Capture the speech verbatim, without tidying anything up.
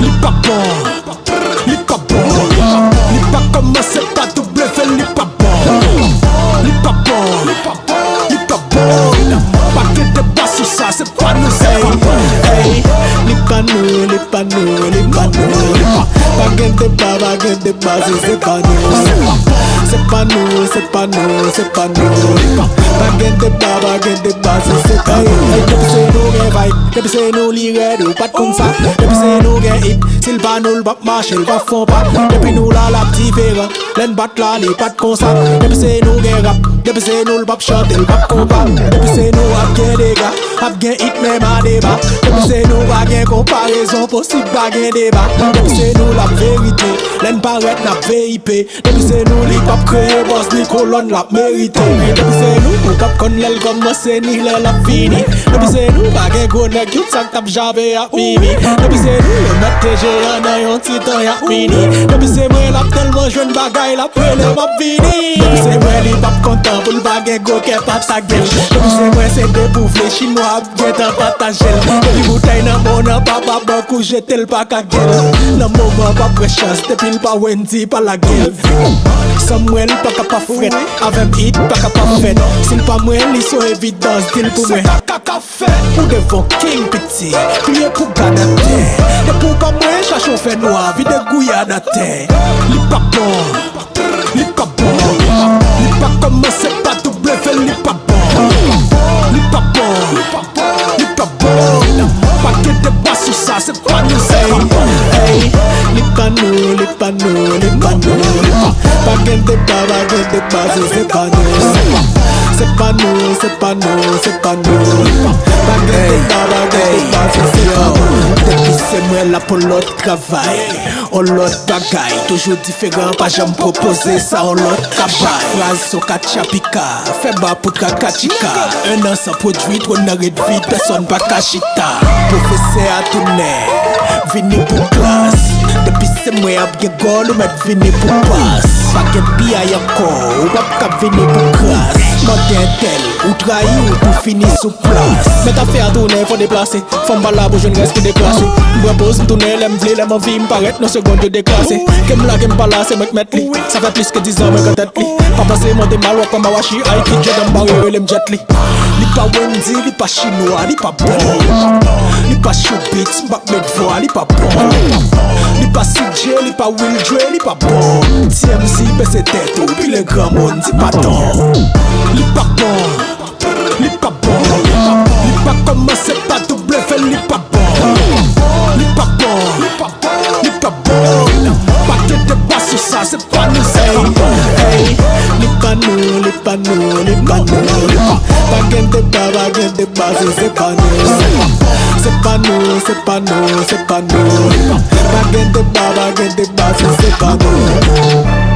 Li pa bon, li pa bon, li pa kòmanse pa W, li pa bon, li pa bon, li pa bon. Pa gen deba sou sa, se pa nou, se pa bon. Ey, li pa nou, li pa nou, li pa nou, li pa. Pa gen deba, pa gen deba, se, se pa nou. Se pa nou, se pa nou, se pa nou, li pa. Pa gen deba, pa gen deba, se, se pa nou. Ey, depi se nou gen vibe, depi se nou li rèd, ou pa t konn sa. Depi se nou gen hit, si l pa nou, l p ap mache, l p ap fè yon pa. Depi nou la, l ap diferan. Lè n bat la, li pa t konsa. Depi se nou gen rap, depi se nou, l p ap chante, l p ap konpa. Depi se nou, ap gen dega, ap gen hit, menm a deba. Depi se nou, pa gen konparezon posib, pa gen deba. Depi se nou, l ap verite. Lè n parèt, n ap V I P. Depi se nou, li p ap kreye bòs ni kolòn, l ap merite. Depi se nou, ou p ap konn lè l kòmanse ni lè l ap fini. Depi se nou, pa gen gwo nèg, tout sa k t ap jape ap mimi. Depi se nou, yo mèt te jeyan nan yon ti tan, y ap mini. Depi se mwen, l ap tèlman jwenn bagay, l ap rele, m ap vini. Depi se mwen, li p ap kontan pou l pa gen gwo kè, pa ta gèl. Depi se mwen, se depouvle, chinwa ap gentan pataje l. Depi boutèy nan men w nan pa ba bank ou jete l pa ka gèl. Nan moman pa pran chans, depi l pa Wendy pa lage l. San mwen l pa ka pa frèt, avè m hit pa ka pa fèt. Si l pa mwen, li se yon evidans, di l pou mwen. Sa ka ka fèt. Ou devan king piti, pliye pou gad atè. Depi w pa mwen, chache w fè nwa, vide gouyad atè. Li pa bon. Li pa bon, li pa kòmanse pa W, li pa bon. Li pa bon, li pa bon. Pa gen deba sou sa, se pa nou, se pa bon. Ey, li pa nou, li pa nou, li pa nou, li pa. Pa gen deba, pa gen deba, se, se pa nou. Se pa nou, se pa nou, se pa nou, li pa. Pa gen deba, pa gen deba, se, se pa nou. Depi se mwen la pou lòt travay. On lòt bagay, toujou diferan, pa janm pwopoze sa on lòt ka bay. Chak fraz se on katchapika, fè ba pou traka tchika. En an san pwodui, twòn nan ret vid, pèsòn pa ka chita. Pwofesè a tounen, vini pou klas. Depi se mwen ap gen gòl, ou mèt vini pou pas. Pa gen piyay ankò, ou p ap ka vini pou kras. Mande entèl, ou trayi, ou tou fini sou plas. Mèt afè a tounen, fò deplase. Fò m pa la pou jwenn rès pou deklase. M pran poz, m tounen lè m vle, lè m anvi, m parèt nan segonn yo deklase. Ke m la, ke m pa la, se mwen k mèt li. Sa fè plis ke dizan mwen k an tèt li. Pa panse mande mal, w ap pran mawachi, ay ki Jordan m bare, rele m Jet Li. Li pa Wendy, li pa chinwa, li pa bon. Li pa Showbiz, m p ap met vwa, li pa bon. Li pa C J, li pa Will Dre, li pa bon. T M Z, bese tèt ou, pile granmoun, di pa don. Li pa bon. Li pa bon, li pa kòmanse pa W, li pa bon. Li pa bon, li pa bon. Pa gen deba sou sa, se pa nou, se pa bon. Ey, li pa nou, li pa nou, li pa nou, li pa. Pa gen deba, pa gen deba, se, se pa nou. Se pa nou, se pa nou, se pa nou, li pa. Pa gen deba, pa gen deba, se, se pa nou.